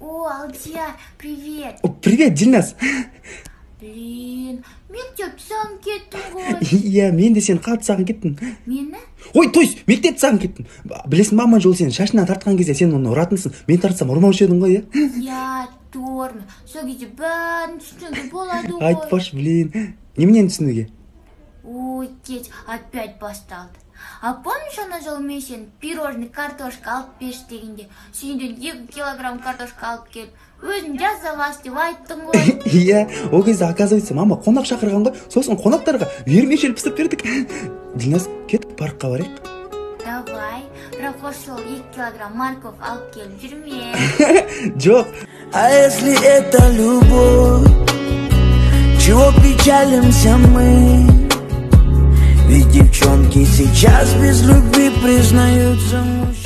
О, Алдияр, привет. О, привет, Дильназ. Блин, мектепті сағынып кеттім ғой. Иә, мен де сені қатты сағынып кеттім. Мені? Ой, то есть мектепті сағынып кеттім. Білесің ба, аман жолы сені шашынан тартқан кезде сен оны ұратынсың. Мен тартсам, ұрмаушы едің ғой, иә? Иә, торма. Сол кезде бәрін түсінуге болады ғой. Айтпашы, блин. Неменені түсінуге? Ой, кет, опять басталды. А помнишь, ана жолы мен сені пирожный, картошка алып берші дегенде, сен үйден 2 килограмм картошка алып келіп, өзің жаза бас деп айттың ғой. Иә, ол кезде, оказывается, мама қонақ шақырған ғой. Сосын қонақтарға вермишель пісіріп бердік. Дильназ, кеттік, паркқа барайық. Давай, бірақ осы жолы 2 килограмм морковь алып келіп жүрме. Жоқ. А если это любовь, чего печалимся мы? Ведь девчонки сейчас без любви признаются мужчинам.